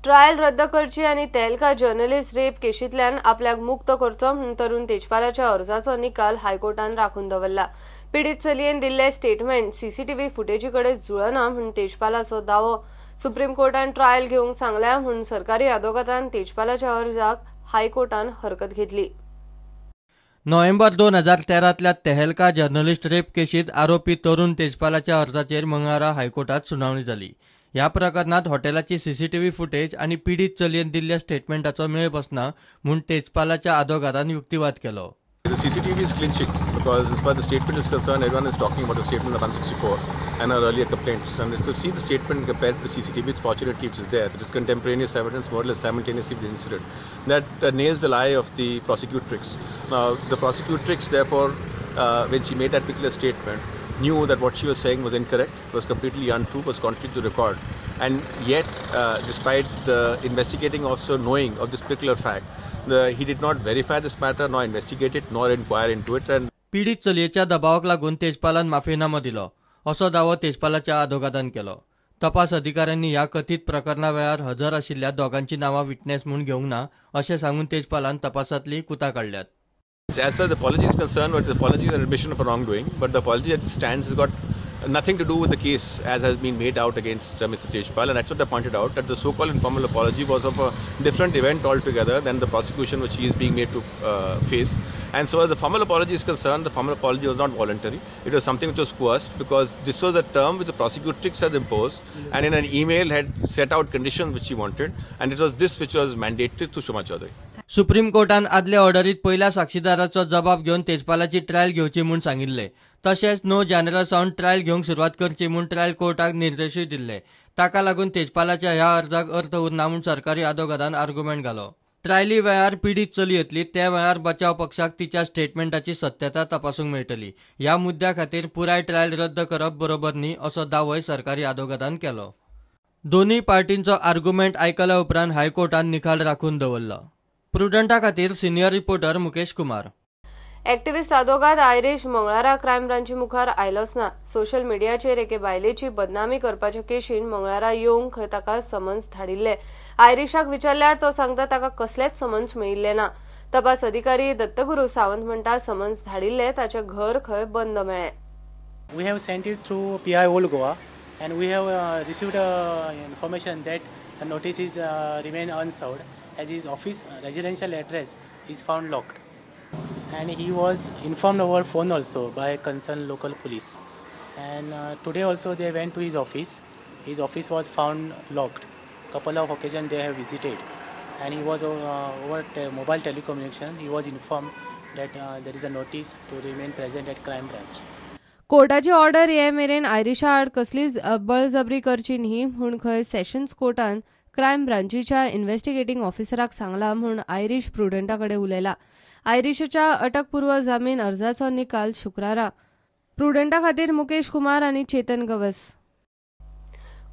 Trial रद्द करची आनी तेहलका जर्नलिस्ट रेप केशींतल्यान आपल्याक मुक्त करचो म्हूण तरुण तेजपालाच्या अर्जाचो निकाल हायकोर्टान राखून दवरला. पिडीत चलयेन दिल्ले स्टेटमेंट सीसीटीव्ही फुटेजी कडेन जुळना म्हूण तेजपालाचो दावो. सुप्रीम कोर्टान ट्रायल घेवंक सांगल्या म्हूण सरकारी आदोगादान तेजपालाच्या अर्जाक हायकोर्टान हरकत घेतली. नोव्हेंबर 2013तल्या तेहलका जर्नलिस्ट रेप केशींत आरोपी तरुण तेजपालाच्या अर्जाचेर मंगळारा हायकोर्टात सुनावणी जाली. ह्या प्रकरणात हॉटेलाची सीसीटीव्ही फुटेज आनी पिडीत चलयेन दिल्ल्या स्टेटमेंटाचो मेळ बसना म्हूण तेजपालाच्या आदोगादान युक्तिवाद केलो. The CCTV is clinching because as far as the statement is concerned, everyone is talking about the statement of 164 and our earlier complaints. And to see the statement compared to the CCTV, which fortunately it is there, it is contemporaneous evidence, more or less simultaneously with the incident, that nails the lie of the prosecutrix. Now, the prosecutrix, therefore, when she made that particular statement, knew that what she was saying was incorrect, was completely untrue, was contrary to record. And yet, despite the investigating officer knowing of this particular fact, he did not verify this matter, nor investigate it, nor inquire into it. And पीडित चलयेच्या दबावाक लागून तेजपालान माफीनामो दिलो असो दावो तेजपालाच्या आदोगादान केलो. तपास अधिकाऱ्यांनी ह्या कथीत प्रकरणा वेळार हजर आशिल्ल्या दोगांची नांवां विटनेस म्हूण घेवंक ना अशें सांगून तेजपालान तपासांतली कुतां काडल्यात. As far as the apology is concerned, but the apology is an admission of wrongdoing, but the apology as it stands has got nothing to do with the case as has been made out against Mr. Tejpal, and that's what I pointed out, that the so-called informal apology was of a different event altogether than the prosecution which he is being made to face. And so as the formal apology is concerned, the formal apology was not voluntary. It was something which was coerced because this was a term which the prosecutrix had imposed and in an email had set out conditions which she wanted, and it was this which was mandated to Shoma Chaudhary. Supreme कोर्टान आदले ऑर्डरीत पयल्या साक्षीदाराचो जबाब घेवन तेजपालाची trial घेवची म्हूण सांगिल्ले. तशेंच 9 जानेरा सावन trial घेवंक सुरवात करची म्हूण ट्रायल कोर्टाक निर्देशूय दिल्ले. ताका लागून तेजपालाच्या ह्या अर्जाक अर्थ उरना म्हूण सरकारी आदोगादान आर्ग्युमेंट घालो. ट्रायली वेळार पिडीत चली येतली त्या वेळार बचाव पक्षाक तिच्या स्टेटमेंटाची सत्यता तपासूंक मेळटली. ह्या मुद्द्या खातीर पुराय ट्रायल रद्द करप बरोबर न्ही असो दावोय सरकारी आदोगादान केलो. दोनूय पार्टींचो आर्ग्युमेंट आयकल्या उपरांत हायकोर्टान निकाल राखून दवरलो. प्रुडंटा खातीर senior reporter Mukesh Kumar. Activist आदोगाद आयरीश मंगळारा क्रायम ब्रांची मुखार आयलोच ना. सोशल मिडियाचेर एके बायलेची बदनामी करपाच्या केशीन मंगळारा येवंक खंय ताका समन्स धाडिल्ले. आयरीशाक विचारल्यार तो सांगता ताका कसलेच समन्स मेळिल्ले ना. तपास अधिकारी दत्तगुरू सावंत म्हणटा समन्स धाडिल्ले ताचें घर खंय बंद मेळ्ळें. We have sent it through PI Old Goa and we have received information that the notice is remain unserved as his office residential address is found locked, and he was informed over phone also by concerned local police, and today also they went to his office. His office was found locked. Couple of occasions they have visited, and he was over mobile telecommunication. He was informed that there is a notice to remain present at crime branch. कोर्टाची order ये मेरेन आयरिशा आड कसलीच बळजबरी करची न्ही म्हूण खंय सेशन्स कोर्टान क्रायम ब्रांचीच्या इन्व्हेस्टिगेटिंग ऑफिसराक सांगला म्हूण आयरीश प्रुडंटा कडेन उलयला. आयरीशाच्या अटकपूर्व जामीन अर्जाचो निकाल शुक्रारा. प्रुडंटा खातीर मुकेश कुमार आनी चेतन गवस.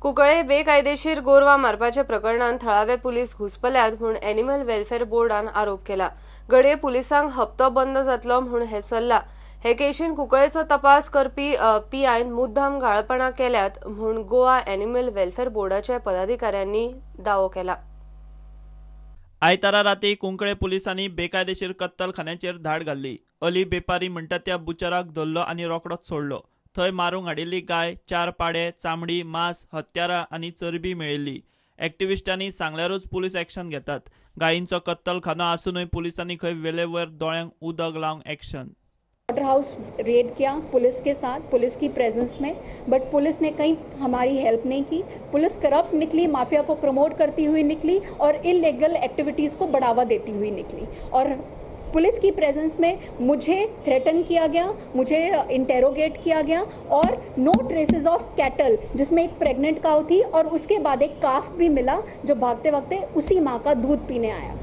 कुंकळे बेकायदेशीर गोरवां मारपाच्या प्रकरणांत थळावे पुलीस घुसपल्यात म्हूण एनिमल वेलफेअर बोर्डान आरोप केला. घडये पुलिसांक हप्तो बंद जातलो म्हूण हें चल्लां. हे केशीन कुंकळेचो तपास करपी पीआयन मुद्दाम घाळपणां केल्यात म्हूण गोवा एनिमल वेलफेअर बोर्डाच्या पदाधिकाऱ्यांनी दावो केला. आयतारा राती कुंकळे पुलिसांनी बेकायदेशीर कत्तलखान्याचेर धाड घाल्ली. अली बेपारी म्हणटा त्या बुचराक धरलो आनी रोकडोच सोडलो. थंय मारूंक हाडिल्ली गाय, 4 पाडे, चामडी, मांस, हत्यारां आनी चरबी मेळिल्ली. एक्टिविस्टांनी सांगल्यारूच पुलीस एक्शन घेतात. गायींचो कत्तलखानो आसूनय पुलिसांनी खंय वेलेवयर दोळ्यांक उदक लावंक एक्शन. वाटर हाउस रेड किया पुलिस के साथ, पुलिस की प्रेजेंस में, बट पुलिस ने कहीं हमारी हेल्प नहीं की. पुलिस करप्ट निकली, माफिया को प्रमोट करती हुई निकली और इलीगल एक्टिविटीज़ को बढ़ावा देती हुई निकली. और पुलिस की प्रेजेंस में मुझे थ्रेटन किया गया, मुझे इंटेरोगेट किया गया और नो ट्रेसेस ऑफ कैटल, जिसमें एक प्रेग्नेंट काउ थी और उसके बाद एक काफ भी मिला जो भागते भागते उसी माँ का दूध पीने आया.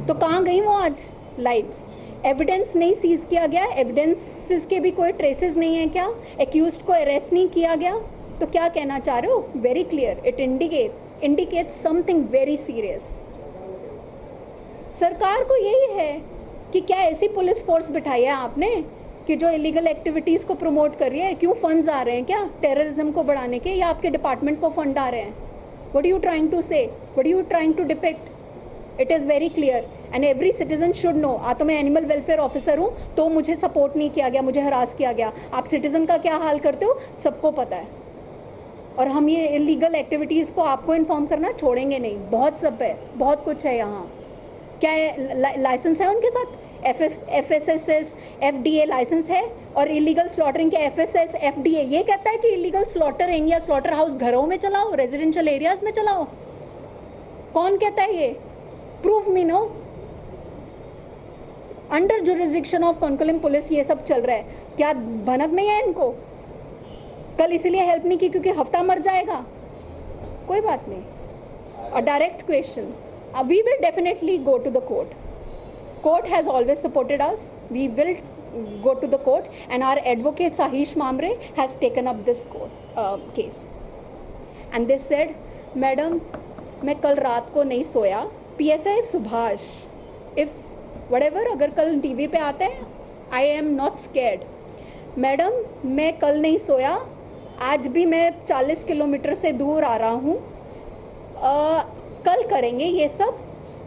तो कहाँ गई वो आज लाइव्स? एविडेंस नहीं सीज किया गया, एविडेंसेस के भी कोई ट्रेसेस नहीं है क्या? एक्यूज्ड को अरेस्ट नहीं किया गया? तो क्या कहना चाह रहे हो? Very clear, it indicate something very serious. सरकार को यही है कि क्या ऐसी पुलिस फोर्स बिठाई है आपने कि जो इलीगल एक्टिविटीज़ को प्रमोट कर रही है? क्यों फंड्स आ रहे हैं क्या टेररिज्म को बढ़ाने के, या आपके डिपार्टमेंट को फंड आ रहे हैं? What you trying to say, what you trying to depict? It is very clear and every citizen should know. आ तो मैं एनिमल वेलफेयर ऑफिसर हूँ तो मुझे सपोर्ट नहीं किया गया, मुझे हरास किया गया। आप सिटीजन का क्या हाल करते हो सबको पता है। और हम ये इलीगल एक्टिविटीज़ को आपको इन्फॉर्म करना छोड़ेंगे नहीं। बहुत सब है, बहुत कुछ है यहाँ। क्या लाइसेंस है उनके साथ? FSSS FDA licence है। और इलीगल स्लॉटरिंग के FSS FDA ये कहता है कि इलीगल स्लॉटरिंग या स्लॉटर हाउस घरों में चलाओ, रेजिडेंशियल एरियाज में चलाओ। कौन कहता है ये? Prove me no. Under jurisdiction of Cuncolim police ये सब चल रहा है। क्या भनक नहीं है इनको? कल इसीलिए हेल्प नहीं की क्योंकि हफ्ता मर जाएगा। कोई बात नहीं। A direct question, we will definitely go to the court. Court has always supported us. We will go to the court and our advocate Sahish Mamre has taken up this court case. And they said, madam मैं कल रात को नहीं soya. PSI Subhash, if whatever, अगर कल TV pay आते हैं, I am not scared. Madam मैं कल नहीं सोया, आज भी मैं 40 किलोमीटर से दूर आ रहा हूँ। कल करेंगे ये सब,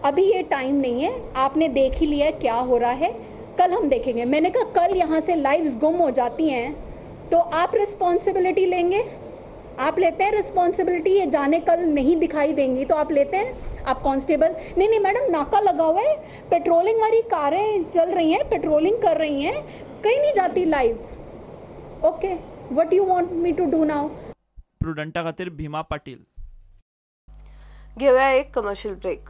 अभी ये टाइम नहीं है। आपने देख ही लिया क्या हो रहा है, कल हम देखेंगे। मैंने कहा कल यहाँ से लाइव्स गुम हो जाती हैं तो आप रिस्पॉन्सिबिलिटी लेंगे? आप लेते हैं रिस्पॉन्सिबिलिटी? ये जाने कल नहीं दिखाई देंगी तो आप लेते हैं? आप कांस्टेबल? नहीं नहीं मैडम, नाका लगा हुआ है, पेट्रोलिंग वाली कारें चल रही हैं, पेट्रोलिंग कर रही हैं, कहीं नहीं जाती live. Okay, what you want me to do now? प्रुडंटा खातीर भीमा पाटील. घेऊया एक कमर्शियल ब्रेक.